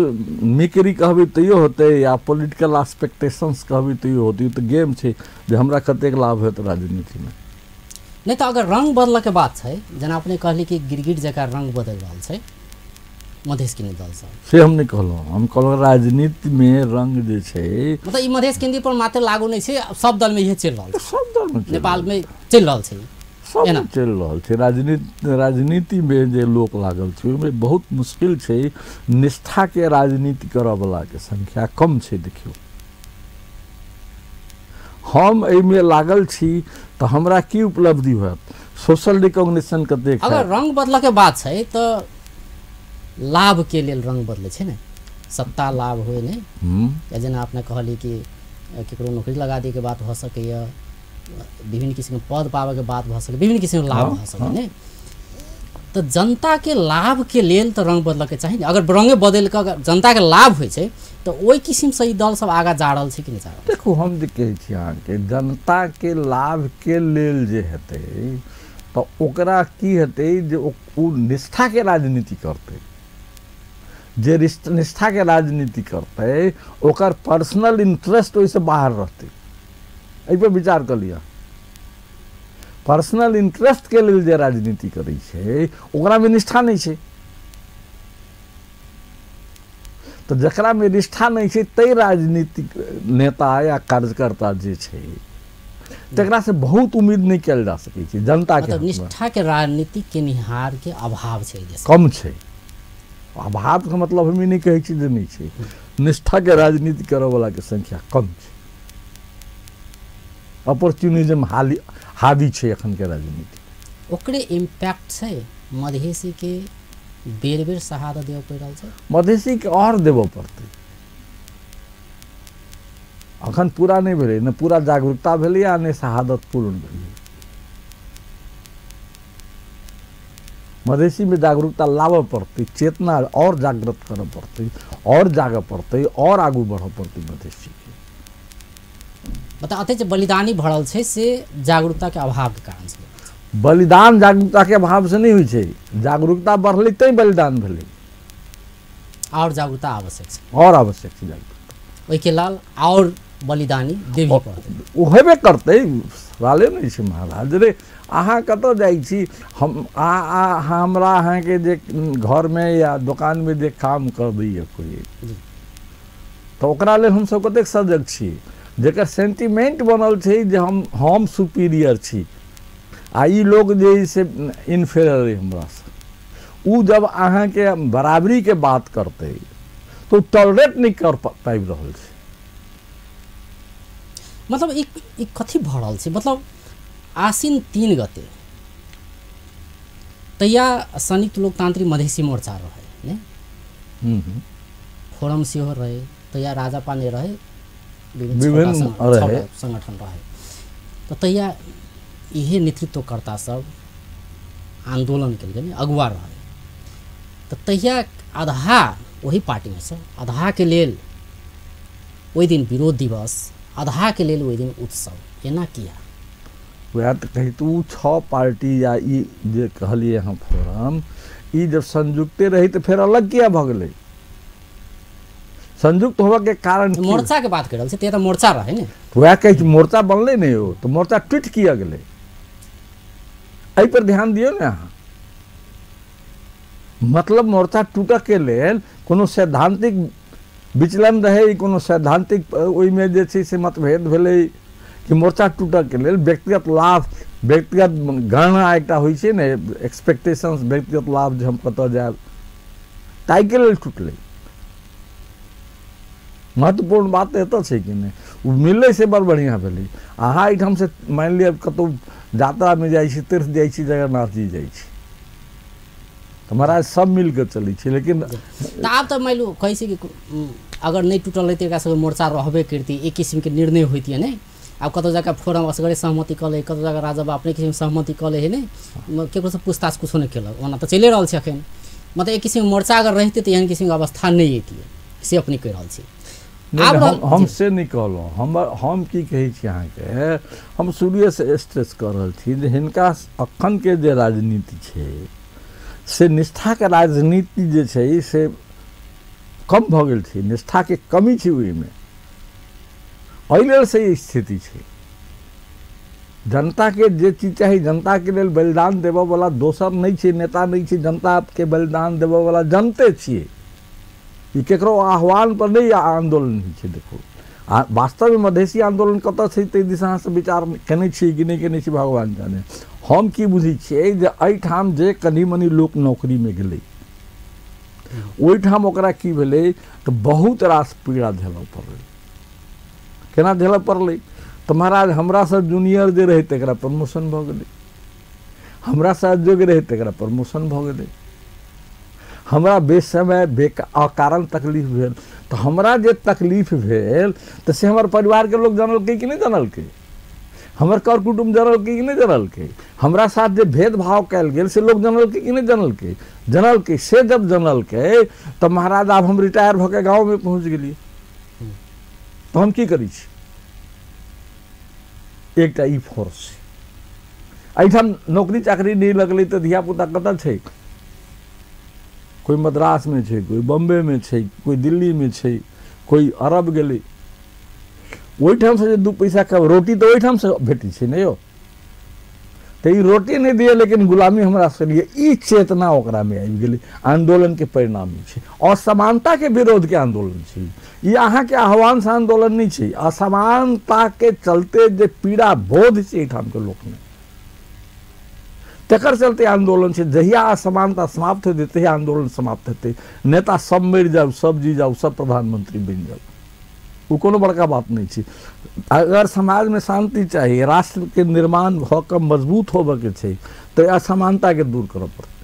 मिकरी कहबै तैयो होतै या पॉलिटिकल एक्सपेक्टेशंस कहबै तैयो होतै। ई तऽ गेम छै जे हमरा कतेक लाभ होयत राजनीतिमे। नहि तऽ अगर रंग बदलऽके बात छै, जेना अपने कहली कि गिरगिट जकाँ रंग बदलि रहल छै, मधेश केन्द्रीय दल सब। से हम नहि कहलहुँ, हम कहलहुँ राजनीतिमे रंग जे छै, मतलब ई मधेश केन्द्रीय पर मात्र लागू नहि छै, सब दलमे इहे चलि रहल छै, सब दलमे, नेपालमे चलि रहल छै, सब चलि रहल छै। राजनीतिमे जे लोक लागल छै ओहिमे बहुत मुश्किल छै, निष्ठाके राजनीति करऽवलाके संख्या कम छै। देखियौ, हम एहिमे लागल छी तऽ हमरा की उपलब्धि होयत? सोशल रिकॉग्निशन कतेक? अगर रंग बदलऽके बात छै तऽ लाभके लेल रंग बदलै छै ने, सत्ता लाभ होइ ने, या जेना अपने कहली कि केकरो नौकरी लगा दैके बात भऽ सकैए, विभिन्न किसिमके पद पाबैके बात भऽ सकैए, विभिन्न किसिमके लाभ भऽ सकैए ने। तऽ जनताके लाभके लेल तऽ रंग बदलऽके चाही ने। अगर रंगे बदलि कऽ अगर जनताके लाभ होइ छै तऽ ओहि किसिमसँ ई दल सब आगाँ जा रहल छै कि नहि जा रहल? देखू, हम जे कहै छी अहाँके, जनताके लाभके लेल जे हेतै तऽ ओकरा की हेतै जे ओ निष्ठाके राजनीति करतै। जे निष्ठाके राजनीति करतै ओकर पर्सनल इंटरेस्ट ओहिसँ बाहर रहतै। एहिपर विचार कऽ लिअ। पर्सनल इंटरेस्टके लेल जे राजनीति करै छै ओकरामे निष्ठा नहि छै। तऽ जकरामे निष्ठा नहि छै ताहि राजनीतिक नेता या कार्यकर्ता जे छै तकरासँ बहुत उम्मीद नहि कयल जा सकै छै। जनताके निष्ठाके राजनीति केनिहारके अभाव छै, कम छै। अभावके मतलब हम ई नहि कहै छी जे नहि छै, निष्ठाके राजनीति करऽवलाके संख्या कम छै। अपॉर्चुनिज्म हावी छै एखनके राजनीति। ओकरे इम्पैक्ट छै मधेसीके बेर बेर शहादत देबऽ पड़ि रहल छै, मधेसीके आओर देबऽ पड़तै। अखन पूरा नहि भेलै, ने पूरा जागरूकता भेलै आ ने शहादत पूर्ण भेलै। मधेसीमे जागरूकता लाबऽ पड़तै, चेतना आओर जागृत करऽ पड़तै, आओर जागऽ पड़तै, आओर आगू बढ़ऽ पड़तै मधेसीके। मतलब अते जे बलिदानी भरल छै से जागरूकताके अभावके कारण से। बलिदान जागरूकताके अभाव से नहि होइ छै, जागरूकता बढ़लै तैं बलिदान भेलै। आओर जागरूकता आवश्यक छै, आओर आवश्यक छै जागरूकता, ओहिके लेल आओर बलिदानी देबही पड़तै। ओ हेबे करतै, सवाले नहि छै महाराज। रे अहाँ कतऽ जाइ छी? हम हमरा अहाँके जे घरमे या दोकानमे जे काम कर दैए कोइ, तऽ ओकरा लेल हमसब कतेक सजग छी। जकर सेंटिमेंट बनल छै जे हम सुपीरियर छी आ ई लोग जे से इन्फेरियर अइ हमरासँ, ओ जब अहाँके बराबरीके बात करतै तऽ ओ टॉलरेट नहि कर पाबि रहल छै। मतलब ई कथी भऽ रहल छै? मतलब आसिन 3 गते तहिया संयुक्त लोकतांत्रिक मधेसी मोर्चा रहे ने, फोरम सेहो रहे, तहिया राजापा नहि रहे, विभिन्न संगठन रहे। तऽ तहिया इहे नेतृत्वकर्ता सब आंदोलन केलकै ने, अगुआ रहे। तऽ तहिया आधा ओही पार्टीमे सँ आधाके लेल ओहि दिन विरोध दिवस, आधाके लेल ओहि दिन उत्सव, एना किया? वएह तऽ कहै तऽ 6 पार्टी या ई जे कहलियै अहाँ फोरम, ई जब संयुक्ते रही तऽ फेर अलग किया भऽ गेलै? संयुक्त होबऽके कारण मोर्चाके बात कर रहल छै, तऽ मोर्चा रहे ने, वएह कहै छी मोर्चा बनलै ने यौ, तऽ मोर्चा टूटि किया गेलै? एहि पर ध्यान दियौ ने अहाँ। मतलब मोर्चा टूटऽके लेल कोनो सैद्धांतिक विचलन रहै, कोनो सैद्धांतिक ओहिमे जे छै से मतभेद भेलै कि मोर्चा टूटऽके लेल व्यक्तिगत लाभ, व्यक्तिगत गणना एकटा होइ छै ने, एक्सपेक्टेशंस, व्यक्तिगत लाभ जे हम कतऽ जायब, ताहिके लेल टूटलै। महत्वपूर्ण बात तऽ एतऽ छै कि नहि, ओ मिललै से बड़ बढ़िआँ भेलै। अहाँ एहिठामसँ मानि लिअ कतहु यात्रामे जाइ छी, तीर्थ जाइ छी, जगन्नाथ जी जाइ छी, तऽ महाराज सब मिलके चलै छै। लेकिन तऽ आब तऽ मानि लिअ कहै छै कि अगर नहि टूटल रहितै एकरा सबके मोर्चा रहबे करतै, एक किसिमके निर्णय होइतियै ने। आब कतौ जाकऽ फोरम असगरे सहमति कऽ लै, कतौ जाकऽ राजब अपने किसिमके सहमति कऽ लै है ने, ककरोसँ पूछताछ कुछो नहि केलक, ओना तऽ चलिए रहल छै एखन। मतलब एक किसिमके मोर्चा अगर रहितै तऽ एहन किसिमके अवस्था नहि अयतियै, से अपने कहि रहल छी। हम से नहि कहलहुँ, हम की कहै छी अहाँके, हम शुरुएसँ स्ट्रेस कऽ रहल छी जे हिनका अखनके जे राजनीति छै से निष्ठाके राजनीति जे छै से कम भऽ गेल छै, निष्ठाके कमी छै ओहिमे, एहि लेल से स्थिति छै। जनता के जे चीज चाही, जनता के लेल बलिदान देबऽ वाला दोसर नहीं छै, नेता नहीं छै, जनता के बलिदान देबऽ वाला जनते छियै। ई केकरो आह्वान पर नहीं आंदोलन होइ छै। देखो आ वास्तवमे मधेसी आंदोलन कतऽ छै ताहि दिस अहाँ सब विचार केने छियै कि नहि केने छियै भगवान जाने। हम की बुझै छियै जे एहिठाम जे कनि मनि लोक नौकरीमे गेलै ओहिठाम ओकरा की भेलै तऽ बहुत रास पीड़ा झेलऽ पड़लै। केना झेलऽ पड़लै तऽ महाराज हमरासँ जूनियर जे रहै तकरा प्रमोशन भऽ गेलै, हमरासँ अयोग्य रहै तकरा प्रमोशन भऽ गेलै, हमरा बेसमय अकारण तकलीफ भेल। तऽ हमरा जे तकलीफ भेल तऽ से हमर परिवारके लोक जानलकै कि नहि जानलकै, हमर कर कुटुम्ब जानलकै कि नहि जानलकै, हमरा साथ जे भेदभाव कयल गेल से लोक जानलकै कि नहि जानलकै, जानलकै। से जब जानलकै तऽ महाराज आब हम रिटायर भऽ के गाँवमे पहुँच गेलियै तऽ हम की करै छी? एकटा ई फोर्स छै। एहिठाम नौकरी चाकरी नहि लगलै तऽ धियापुता कतऽ छै? कोई मद्रास में छै, कोई बम्बे में छै, कोई दिल्ली में छै, कोई अरब गेलै। ओहिठामसँ जे 2 पैसा के रोटी तऽ ओहिठामसँ भेटै छै ने यौ। तऽ ई रोटी नहि दिए लेकिन गुलामी हमरा से लिए, ई चेतना ओकरामे आबि गेलै। आन्दोलनके परिणाम ई छै, असमानताके विरोधके आन्दोलन छै ई। अहाँके आह्वानसँ आन्दोलन नहि छै, असमानताके चलते जे पीड़ा बोध छै एहिठामके लोकमे तकर चलते आन्दोलन छै। जहिया असमानता समाप्त हेतै तहिया आन्दोलन समाप्त हेतै। नेता सब मरि जाउ, सब जी जाउ, सब प्रधानमंत्री बनि जाउ, ओ कोनो बड़का बात नहीं छै। अगर समाजमे शांति चाही, राष्ट्रके निर्माण भऽ कऽ मजबूत होबऽके छै तऽ असमानताके दूर करऽ पड़तै,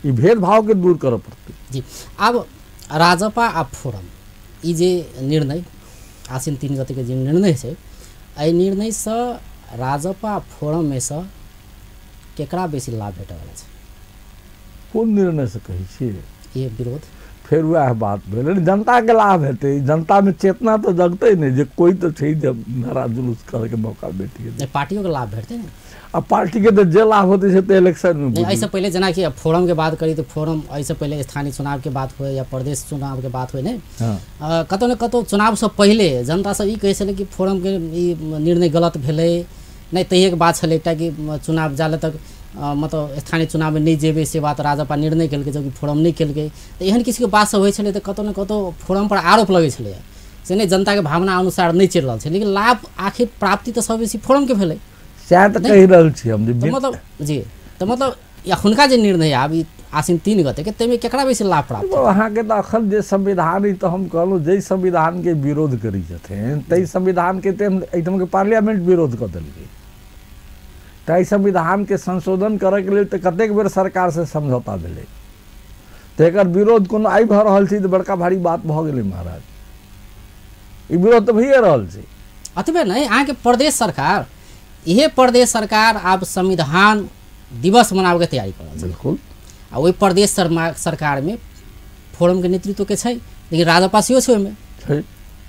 ई भेदभावके दूर करऽ पड़तै। जी, आब राजपा आ फोरम ई जे निर्णय आसिन 3 गते के जे निर्णय छै, एहि निर्णयसँ राजपा फोरममे सँ केकरा बेसी लाभ भेटैवला छै? कोन निर्णयसँ कहै छियै? ये विरोध फेर वएह बात भेलै, जनताके लाभ हेतै। जनतामे चेतना तऽ जगतै नहि जे कोइ तऽ छै जब नारा जुलूस करैके मौका भेट गेलै। पार्टियोके लाभ भेटतै ने? आ पार्टीके तऽ जे लाभ होतै से तऽ इलेक्शनमे। एहिसँ पहिले जेनाकि फोरमके बात करी तऽ फोरम एहिसँ पहिले स्थानीय चुनावके बात होइ या प्रदेश चुनावके बात होइ, नहि कतहु ने कतहु चुनावसँ पहिले जनता सब ई कहै छलै कि फोरमके ई निर्णय गलत भेलै। नहि तहिएके बात छलै एकटा कि चुनाव जाले तक मतलब स्थानीय चुनावमे नहि जेबै से बात राजपा निर्णय केलकै, जबकि फोरम नहि केलकै। तऽ एहन किछुके बात सब होइ छलै तऽ कतहु ने कतहु फोरम पर आरोप लगै छलैए से नहि जनताके भावना अनुसार नहि चलि रहल छै। लेकिन लाभ आखिर प्राप्ति तऽ सब बेसी फोरमके भेलै। सएह तऽ कहि रहल छी हम। मतलब जी, तऽ मतलब हुनका जे निर्णय आब ई आसिन 3 गते के ताहिमे केकरा बेसी लाभ प्राप्त? अहाँके तऽ अखन जे संविधान तऽ हम कहलहुँ जाहि संविधानके विरोध करै छथिन ताहि संविधानके तऽ एहिठामके पार्लियामेंट विरोध कऽ देलकै। ताहि संविधानके संशोधन करैके लेल तऽ कतेक बेर सरकारसँ समझौता भेलै। तऽ एकर विरोध कोनो आइ भऽ रहल छै तऽ बड़का भारी बात भऽ गेलै महाराज। ई विरोध तऽ भइए रहल छै। अतबे नहि, अहाँके प्रदेश सरकार, इहे प्रदेश सरकार आब संविधान दिवस मनाबैके तैयारी कऽ रहल छै। बिल्कुल। आ ओहि प्रदेश सरकारमे फोरमके नेतृत्वके छै, लेकिन राजपा सेहो छै ओहिमे।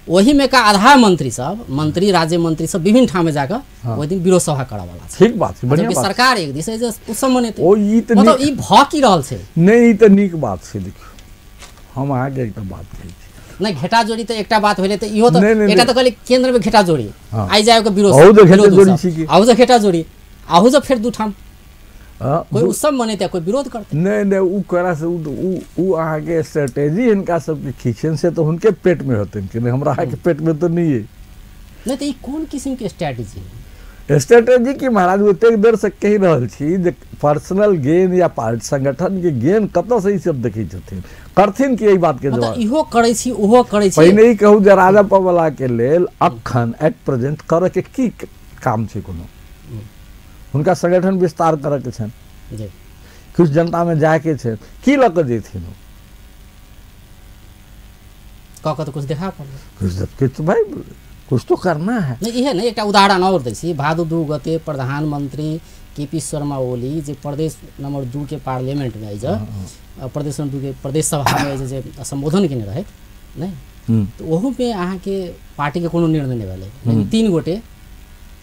ओहिमे का आधा मंत्री सब, मंत्री राज्य मंत्री सब विभिन्न ठाम जाकर ओहि दिन विरोध सभा करऽ वाला छै। ठीक बात छै, बढ़िया बात। सरकार एक दिस जे उत्सव मनेतै, मतलब ई भऽ की रहल छै? नहि, ई तऽ नीक बात छै। देखियौ हम अहाँके एकटा बात कहै छी, नहि घेटा जोड़ी तऽ एकटा बात भेलै तऽ इहो तऽ एकटा तऽ कहली केन्द्रमे घेटा जोड़ी आइ जाय के विरोध, आहू जे घेटा जोड़ी, आहू जे फेर दू ठाम कोई उत्सव मनेतै, कोई विरोध करतै। नहि नहि, ओ करा से ओ अहाँके स्ट्रेटेजी हिनका सबके खींचन से तऽ हुनके पेटमे होतनि कि नहि, हमरा अहाँके पेटमे तऽ नहि अइ। नहि तऽ ई कोन किसिमके स्ट्रेटेजी? स्ट्रेटेजी की महाराज, ओतेक देरसँ कहि रहल छी जे पर्सनल गेन या पार्टी संगठनके गेन कतऽसँ ई सब देखै छथिन, करथिन कि एहि बातके जवाब? इहो करै छी ओहो करै छी। पहिने ई कहू जे राजपा वलाके लेल अखन एट प्रेजेंट करऽके की काम छै? कोनो हुनका संगठन विस्तार करऽके छनि, किछु जनतामे जायके छै, की लऽ कऽ जेथिन ओ? कऽ कऽ तऽ कुछ देखा पड़लै, किछु भाई कुछ तो करना है। नहीं इहे नहीं, एकटा उदाहरण और दै छी। भादो 2 गते प्रधानमंत्री के पी शर्मा ओली जे प्रदेश नंबर 2 के पार्लियामेंट में अछि, प्रदेश नंबर 2 के प्रदेश सभा में जे संबोधन केने रहै नहीं, तो ओहू में अहाँके पार्टी के कोनो निर्णय नहीं भेलै, लेकिन 3 गोटे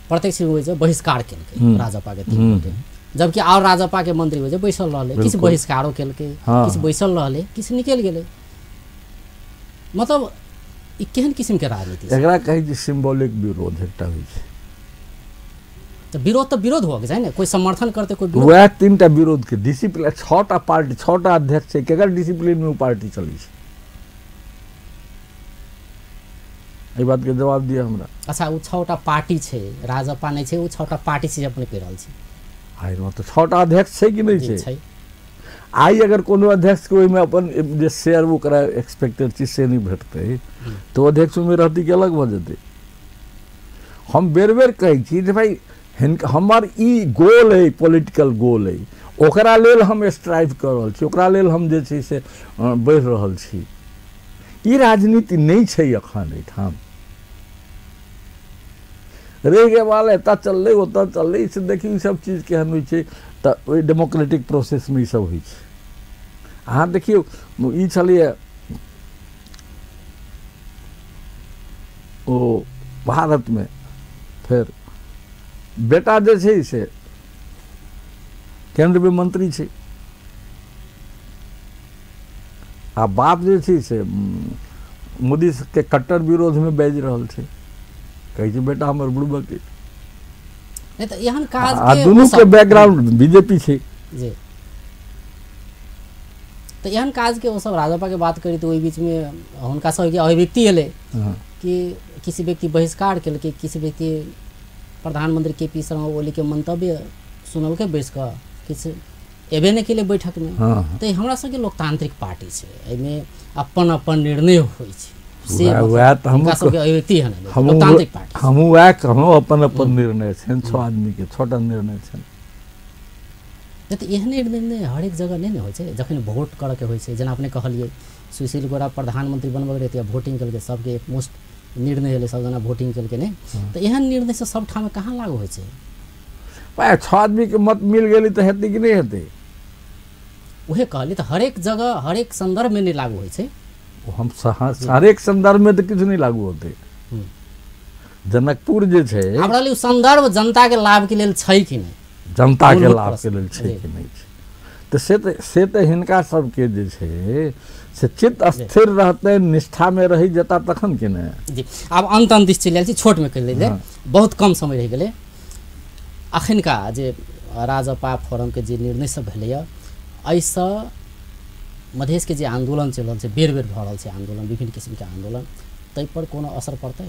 प्रत्यक्ष रूपसँ बहिष्कार केलकै राजपा के 3 गोटे, जबकि और राजपा के मंत्री हो जे बैसल रहलै, किछु बहिष्कारो केलकै, किछु बैसल रहलै, किछु निकलि गेलै। मतलब ई केहन किसिमके राजनीति? एकरा कहै छै सिम्बॉलिक विरोध एकटा होइ छै। तऽ विरोध तऽ विरोध होबऽ के चाही ने, कोइ समर्थन करतै कोइ विरोध। वएह 3टा विरोध के डिसिप्लिन, 6टा पार्टी 6टा अध्यक्ष छै, केकर डिसिप्लिन में ओ पार्टी चलै छै? एहि बात के जवाब दिअ हमरा। अच्छा, ओ 6टा पार्टी छै, राजपा नहि छै, ओ 6टा पार्टी छै जे अपने कहि रहल छी। आइ तऽ 6टा अध्यक्ष छै कि नहि छै? आइ अगर कोनो अध्यक्ष के ओहिमे अपन जे शेयर ओकरा एक्सपेक्टेड चीज से नहि भेटतै तऽ अध्यक्ष ओहिमे रहतै कि अलग भऽ जेतै? हम बेर बेर कहै छी जे भाइ हमर ई गोल अइ, पॉलिटिकल गोल अइ, ओकरा लेल हम स्ट्राइव कऽ रहल छी, ओकरा लेल हम जे छै से बढ़ि रहल छी। ई राजनीति नहि छै एखन एहिठाम। रहि गेल एतऽ चललै ओतऽ चललै, से देखियौ ई सब चीज केहन होइ छै। तऽ ओहि डेमोक्रेटिक प्रोसेसमे ई सब होइ छै। अहाँ देखियौ ई छलैए ओ भारतमे, फेर बेटा जे छै से केन्द्रमे मंत्री छै आ बाप जे छै से मोदीके कट्टर विरोधमे बाजि रहल छै, कहै छै बेटा हमर बुड़बक। नहि तऽ एहन काज आ दुनूके बैकग्राउंड बीजेपी छै जी। तऽ एहन काजके ओ सब राजपा के बात करी तऽ ओहि बीचमे हुनका सबके अभिव्यक्ति एलै कि किसी व्यक्ति बहिष्कार केलकै, किसी व्यक्ति प्रधानमंत्री के पी शर्मा ओलीके मंतव्य सुनलकै बैस कऽ, किछु एबे नहि केलै बैठकमे। तऽ हमरा सबके लोकतांत्रिक पार्टी छै, एहिमे अपन अपन निर्णय होइ छै। से हुनका सबके अभिव्यक्ति है लोकतांत्रिक पार्टी। हमहूँ वएह कहलहुँ, अपन अपन निर्णय छनि, 6 आदमीके 6टा निर्णय छनि। तऽ एहने निर्णय हरेक जगह नहि ने होइ छै। जखन वोट करऽके होइ छै, जेना अपने कहलियै सुशील गोरा प्रधानमंत्री बनबऽ रहै तऽ वोटिंग केलकै, सबके एकमुष्ट निर्णय एलै, सब जना वोटिंग केलकै नहि। तऽ एहन निर्णय से सब ठाम कहाँ लागू होइ छै? 6 आदमीके मत मिल गेलै तऽ हेतै कि नहि हेतै? उहे कहली तऽ हरेक जगह हरेक संदर्भमे नहि लागू होइ छै। हम हरेक संदर्भमे तऽ किछु नहि लागू होतै। जनकपुर जे छै आब रहलै संदर्भ जनताके लाभके लेल छै कि नहि, जनताके लाभके लेल छै कि नहि छै, तऽ से तऽ हिनका सबके जे छै से चित्त स्थिर रहतै, निष्ठामे रहि जेता तखन कि ने। जी, आब अंत अंत दिस चलि आयल छी, छोटमे कहि लेल, बहुत कम समय रहि गेलै। अखनका जे राजपा फोरमके जे निर्णय सब भेलैए, एहिसँ मधेशके जे आन्दोलन चलि रहल छै, बेर बेर भऽ रहल छै आन्दोलन, विभिन्न किसिमके आन्दोलन, ताहिपर कोनो असर पड़तै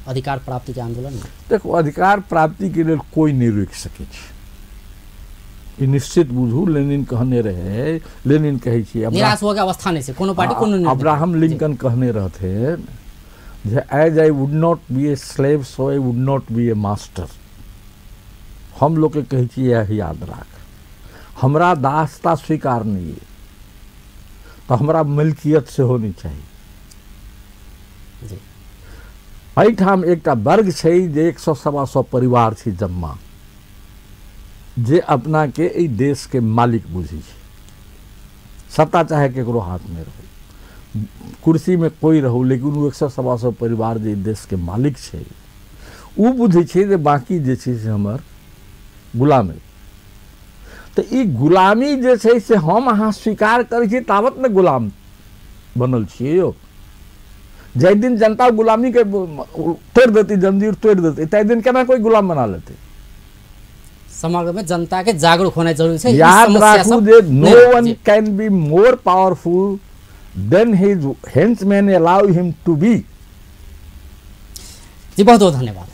अधिकार प्राप्तिके आन्दोलन? देखू, अधिकार प्राप्तिके लेल कोइ नहि रोकि सकै छै, ई निश्चित बुझू। लेनिन कहने रहे, लेनिन कहै छियै निराश होके अवस्था नहि छै कोनो पार्टी, कोनो अब्राहम लिंकन कहने रहथिन जे as I would not be a slave so I would not be a master. हम लोगके कहै छियै इएह याद राख, हमरा दासता स्वीकार नहि अइ तऽ हमरा मिल्कियत सेहो नहि चाही। एहिठाम एकटा वर्ग छै जे 100 125 परिवार छै जम्मा, जे अपनाके एहि देशके मालिक बुझै छै। सत्ता चाहे केकरो हाथमे रहू, कुर्सीमे कोइ रहू, लेकिन ओ 100 125 परिवार जे देशके मालिक छै ओ बुझै छै जे बाँकी जे छै से हमर गुलाम अइ। तऽ ई गुलामी जे छै से हम अहाँ स्वीकार करै छी ताबत ने गुलाम बनल छियै यौ। जाहि दिन जनता गुलामीके तोड़ि देतै, जंजीर तोड़ि देतै, ताहि दिन केना कोइ गुलाम बना लेतै? समग्र में जनता के जागरूक होना जरूरी है। याद राखू जे no one can be more powerful than his henchmen allow him to be. जी, बहुत बहुत धन्यवाद।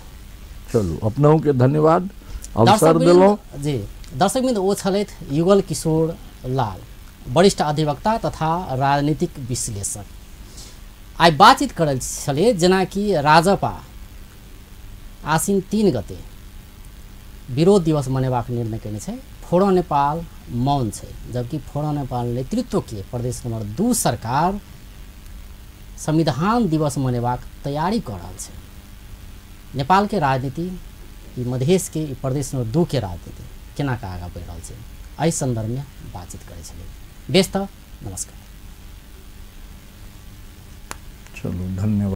चलू, अपनहु के धन्यवाद, अवसर देलहुँ। जी, दर्शक बिंद ओ छलथि युगल किशोर लाल, वरिष्ठ अधिवक्ता तथा राजनीतिक विश्लेषक। आइ बातचीत करल छलियै जेनाकि राजपा आसिन 3 गते विरोध दिवस मनेबाक निर्णय कयने छै, फोरम नेपाल मौन छै, जबकि फोरम नेपाल नेतृत्वके प्रदेश नंबर 2 सरकार संविधान दिवस मनेबाक तैयारी कऽ रहल छै। नेपालके राजनीति, ई मधेशके, ई प्रदेश नंबर 2 के राजनीति केना कऽ आगाँ बढ़ि रहल छै, एहि सन्दर्भमे बातचीत करै छलियै। बेस तऽ नमस्कार। चलू, धन्यवाद।